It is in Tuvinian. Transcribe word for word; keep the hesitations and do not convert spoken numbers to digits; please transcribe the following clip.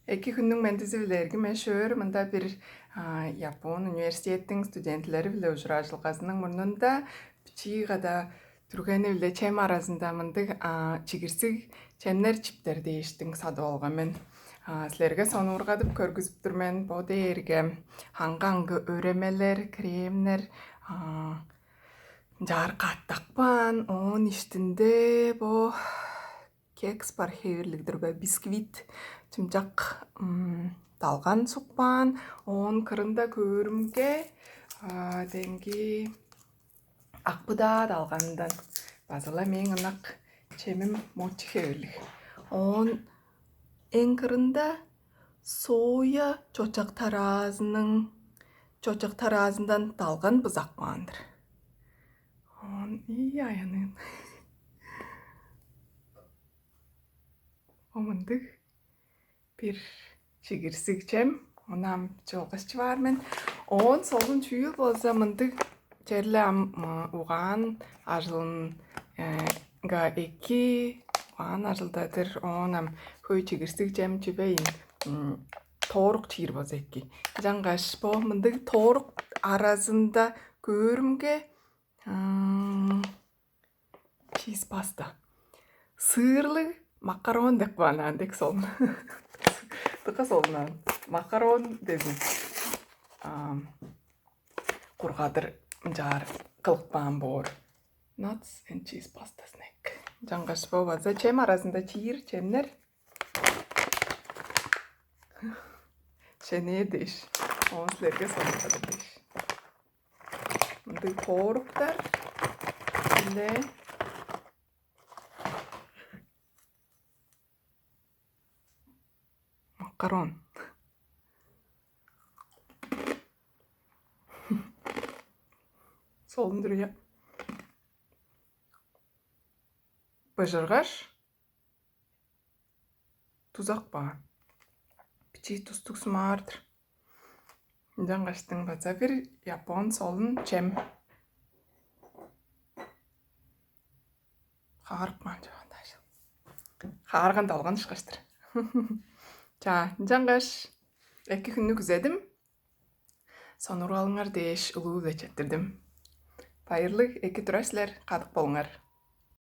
Эки хүннүң мендизи-биле, эргим эш-өөр. Мында бир а, Япон университеттиң студентилери-биле ужуражылгазының мурнунда бичии када дүргени-биле чем аразында мындыг а, чигирсиг чемнер чиптер дээштиң садып алган мен. А, силерге сонуургадып көргүзүп тур мен. Бо дээрге аңгы-аңгы өремелер, кремнер, а, ынчаар катап каан, оон иштинде бо кекс бар хевирлиг-дир бе, бисквит, чымчак м, далган сукпаан, оон кырында көөрүмге а, деңги акбыдаа далганындан база-ла мээң ынак чемим мочи хевирлиг. Оон эң кырында соя чочак тараазының чочак тараазындан далган бызак баан-дыр. Оон ии аяныын. Омундуг бир чигирсиг чем, ону ам чолгашчы баар мен. Оон солун чүүл болза мындыг, черле ам м, угаан ажылынга эки, угаан ажылдадыр, оон ам хөй чигирсиг чем чүвейн тоорук чиир болза эки. Ынчангаш бо мындыг тоорук аразында көөрүмге чиз паста, сыырлыг макарон деп кыланаан дег солун. Дыка солунаан. Макарон дезин кургадыр ынчаар кылып каан боор. Nuts and cheese pasta snack. Ынчангаш бо база чем аразында чиир чемнер. Шенээр дээш, оон силерге сонуургадыр дээш. Мындыг тооруктар, биле макарон. Солун-дур, я. Быжыргаш, тузак баан. Бичии тустуг сумаар-дыр. Ынчангаштың база бир япон солун чем. Хаарып каан чоган-даа. Хаарган далган ышкаш-тыр. Чаа, ынчангаш эки хүннү күзедим. Сонуургалыңар дээш улуу-биле четтирдим. Байырлыг, эки турар силер, кадык болуңар.